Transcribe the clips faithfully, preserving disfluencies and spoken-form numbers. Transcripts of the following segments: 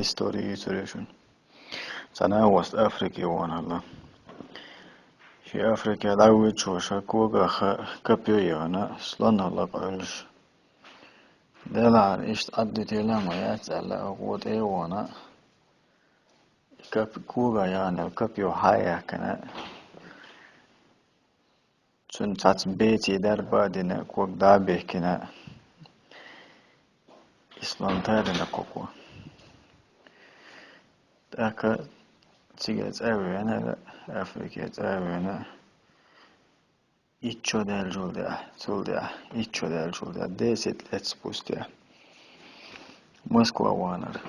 Истори юьйцур я шуна. Цхьа нагӀост Африке вахана хилла. Шен Африке дӀавоьдучу ша когах копьё яьхна, слонах лакха Ӏуьллуш. Делахьара иштта Ӏадда тӀе ма яц аьлла, гӀо тӀе а вахана, кап-, когах яьхна йолу копьё схьа а яьккхина, цуьнан цхьацца беце дарба а дина, ког дӀа а бехкина, и слон тӀе а дина кхоко. ТӀаккха цига цӀа а веана, Африке цӀа а веана, итт шо даьллачул тӀаьхьа, цул тӀаьхьа, итт шо даьллачул тӀаьхьа, десять лет спустя, Москва ваханера.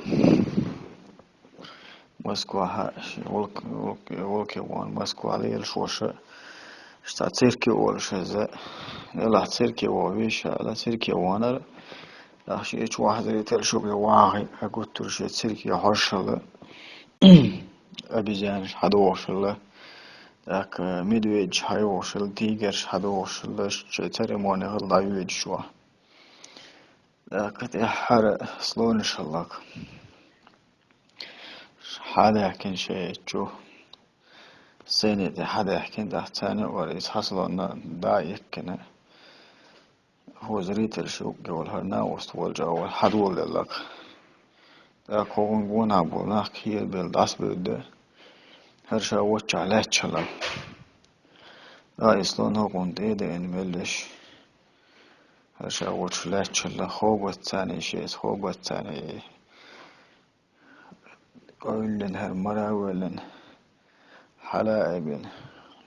Москва хьа-, ши волк-, волк-, волке вахана Москва лелаш ваша, цхьа цирке волуш иза, делахь цирке вохуьйтуш аьлла, цирке ваханера, тӀаккха шен чохь зритель шуьга вахахь а гуттар шен цирке хьожуш хилла, обезьянаш хьадогӀуш хилла, тӀаккха медведьаш хьайогӀуш хилла, тигерш хьадогӀуш хилла, шайн церемони хилла дӀавоьдуш вахана. ТӀаккха тӀаьххьара слонаш хиллакх. Хьадаьхкина шайн чу, сцени тӀе хьадаьхкина, тӀаккха царна а вара иза хьа слонна дӀа а эккхина, хӀу зритель шуьга волу хӀара нагӀост волчу а вара хьадоладеллакх. ТӀаккха хӀокхунна гонах болу нах кхерабелла дӀасабевдда, хӀара ша воччохь лаьтташ хилла. ТӀаккха и слон хӀокхунна тӀе а деана меллаш, хӀара ша воччохь лаьтташ хилла, хобац царна и шеца, хобац царна и. Къевллина хӀара мара а веллина, хьала а бина,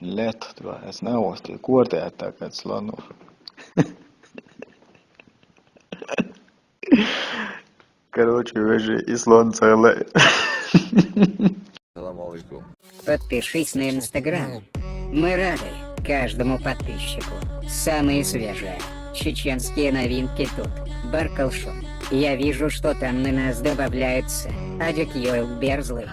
лаьттах тӀе вахана, аса нагӀост тӀе кора тӀе аьттаккха слон ву. Короче, вежарий, и слон ца хилла. Салам алейкум. Подпишись на Инстаграм. Мы рады каждому подписчику. Самые свежие чеченские новинки тут. Баркалшом. Я вижу, что там на нас добавляется Адик Йойл Берзлы.